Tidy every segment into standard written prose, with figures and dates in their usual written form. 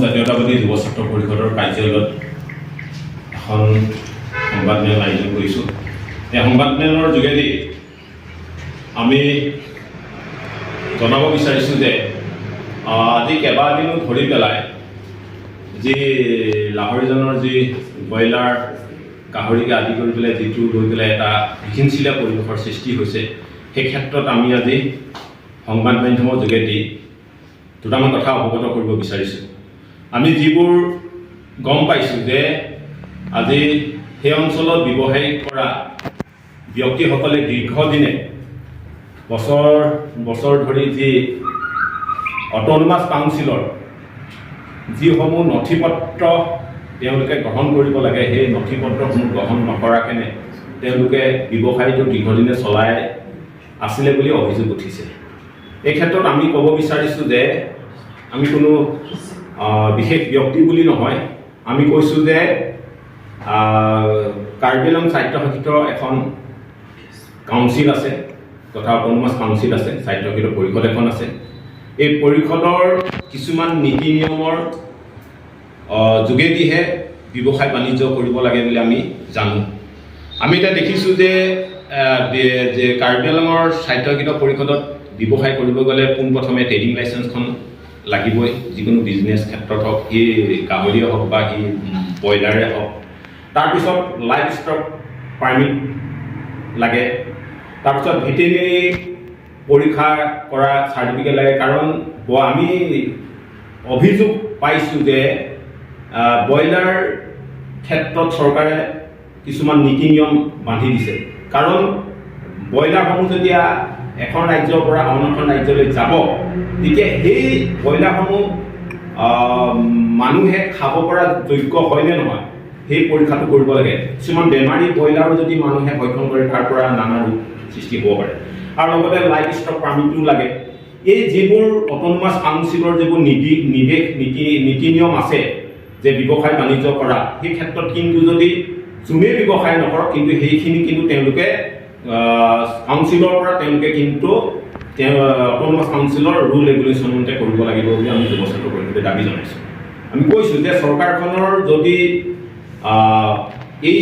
জাতীয়তাবাদী যুৱ ছাত্ৰ পৰিষদৰ কাৰ্যালয়ত এখন সংবাদমেল আয়োজন কৰিছোঁ। এই সংবাদমেলৰ যোগেদি আমি জনাব বিচাৰিছোঁ যে আজি কেইবাদিনো ধৰি পেলাই যি লাহৰিজানৰ যি ব্ৰইলাৰ, গাহৰিকে আদি কৰি পেলাই যিটো লৈ পেলাই এটা বিশৃংখলীয়া পৰিৱেশৰ সৃষ্টি হৈছে, সেই ক্ষেত্ৰত আমি আজি সংবাদ মাধ্যমৰ যোগেদি দুটামান কথা অৱগত কৰিব বিচাৰিছোঁ। আমি যিবোৰ গম পাইছোঁ যে আজি সেই অঞ্চলত ব্যৱসায় কৰা ব্যক্তিসকলে দীৰ্ঘদিনে বছৰ বছৰ ধৰি যি অট'নমাছ কাউন্সিলৰ যিসমূহ নথি পত্ৰ তেওঁলোকে গ্ৰহণ কৰিব লাগে, সেই নথি পত্ৰসমূহ গ্ৰহণ নকৰাকেনে তেওঁলোকে ব্যৱসায়টো দীৰ্ঘদিনে চলাই আছিলে বুলি অভিযোগ উঠিছে। এই ক্ষেত্ৰত আমি ক'ব বিচাৰিছোঁ যে আমি কোনো বিশেষ ব্যক্তি বুলি নহয়, আমি কৈছোঁ যে কাৰ্বি আংলং স্বায়ত্তশাসিত এখন কাউন্সিল আছে তথা অট'নমাছ কাউন্সিল আছে, স্বায়ত্তশাসিত পৰিষদ এখন আছে। এই পৰিষদৰ কিছুমান নীতি নিয়মৰ যোগেদিহে ব্যৱসায় বাণিজ্য কৰিব লাগে বুলি আমি জানো। আমি এতিয়া দেখিছোঁ যে কাৰ্বি আংলঙৰ স্বায়ত্তশাসিত পৰিষদত ব্যৱসায় কৰিব গ'লে পোনপ্ৰথমে ট্ৰেডিং লাইচেঞ্চখন লাগিবই, যিকোনো বিজনেছ ক্ষেত্ৰত হওক, সি গাহৰিয়ে হওক বা সি ব্ৰইলাৰে হওক। তাৰপিছত লাইভ ষ্টক পাৰ্মিট লাগে, তাৰপিছত ভেটেনেৰী পৰীক্ষা কৰা চাৰ্টিফিকেট লাগে। কাৰণ আমি অভিযোগ পাইছোঁ যে ব্ৰইলাৰ ক্ষেত্ৰত চৰকাৰে কিছুমান নীতি নিয়ম বান্ধি দিছে। কাৰণ ব্ৰইলাৰসমূহ যেতিয়া এখন ৰাজ্যৰ পৰা অন্য এখন ৰাজ্যলৈ যাব, তেতিয়া সেই ব্ৰইলাৰসমূহ মানুহে খাব পৰা যোগ্য হয়নে নহয়, সেই পৰীক্ষাটো কৰিব লাগে। কিছুমান বেমাৰী ব্ৰইলাৰো যদি মানুহে ভক্ষণ কৰে, তাৰ পৰা নানা ৰোগ সৃষ্টি হ'ব পাৰে। আৰু লগতে লাইভ ষ্টক পাৰ্মিটো লাগে। এই যিবোৰ অট'নমাছ কাউন্সিলৰ যিবোৰ নীতি নিৰ্দেশ, নীতি নিয়ম আছে যে ব্যৱসায় বাণিজ্য কৰা, সেই ক্ষেত্ৰত কিন্তু যদি যোনে ব্যৱসায় নকৰক, কিন্তু সেইখিনি কিন্তু তেওঁলোকে কাউন্সিলৰ পৰা তেওঁলোকে কিন্তু তেওঁ অট'নমাছ কাউন্সিলৰ ৰুল ৰেগুলেশ্যন মতে কৰিব লাগিব বুলি আমি যুৱ ছাত্ৰ পৰিষদে দাবী জনাইছোঁ। আমি কৈছোঁ যে চৰকাৰখনৰ যদি এই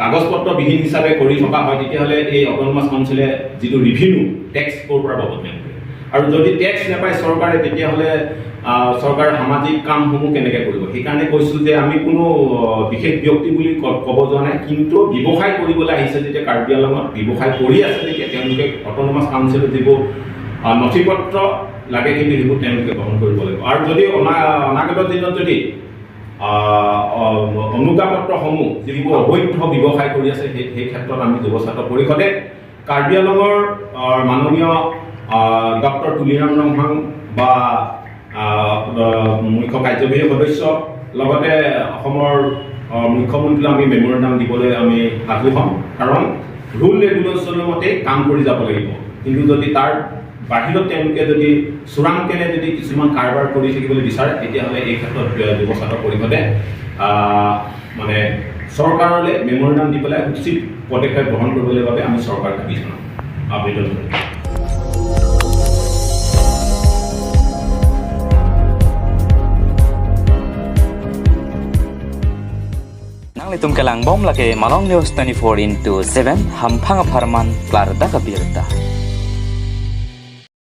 কাগজ পত্ৰবিহীন হিচাপে কৰি থকা হয়, তেতিয়াহ'লে এই অট'নমাছ কাউন্সিলে যিটো ৰিভিনিউ টেক্স ক'ৰ পৰা পাব তেওঁলোকে? আৰু যদি টেক্স নাপায় চৰকাৰে, তেতিয়াহ'লে চৰকাৰৰ সামাজিক কামসমূহ কেনেকৈ কৰিব? সেইকাৰণে কৈছোঁ যে আমি কোনো বিশেষ ব্যক্তি বুলি ক'ব যোৱা নাই, কিন্তু ব্যৱসায় কৰিবলৈ আহিছে যেতিয়া, কাৰ্বি আংলঙত ব্যৱসায় কৰি আছে যেতিয়া, তেওঁলোকে অট'নমাছ কাউন্সিলৰ যিবোৰ নথি পত্ৰ লাগে, কিন্তু সেইবোৰ তেওঁলোকে গ্ৰহণ কৰিব লাগিব। আৰু যদি অনাগত দিনত যদি অনুজ্ঞাপত্ৰসমূহ যিবোৰ অবৈধ ব্যৱসায় কৰি আছে, সেই ক্ষেত্ৰত আমি যুৱ ছাত্ৰ পৰিষদে কাৰ্বি আংলঙৰ মাননীয় ডক্টৰ তুলিৰাম ৰংহাং বা মুখ্য কাৰ্যবাহী সদস্য, লগতে অসমৰ মুখ্যমন্ত্ৰীলৈ আমি মেমৰেণ্ডাম দিবলৈ আমি সাজু হ'ম। কাৰণ ৰুল ৰেগুলেশ্যনৰ মতে কাম কৰি যাব লাগিব। কিন্তু যদি তাৰ বাহিৰত তেওঁলোকে যদি চোৰাংকেনে যদি কিছুমান কাৰবাৰ কৰি থাকিবলৈ বিচাৰে, তেতিয়াহ'লে এই ক্ষেত্ৰত যুৱ ছাত্ৰ পৰিষদে মানে চৰকাৰলৈ মেমৰেণ্ডাম দি পেলাই উচিত পদক্ষেপ গ্ৰহণ কৰিবলৈ বাবে আমি চৰকাৰক দাবী জনাম, আবেদন কৰিম। Nang litum kalang bom lake Malong News 24 into 7 hampang parman klar da kabirta.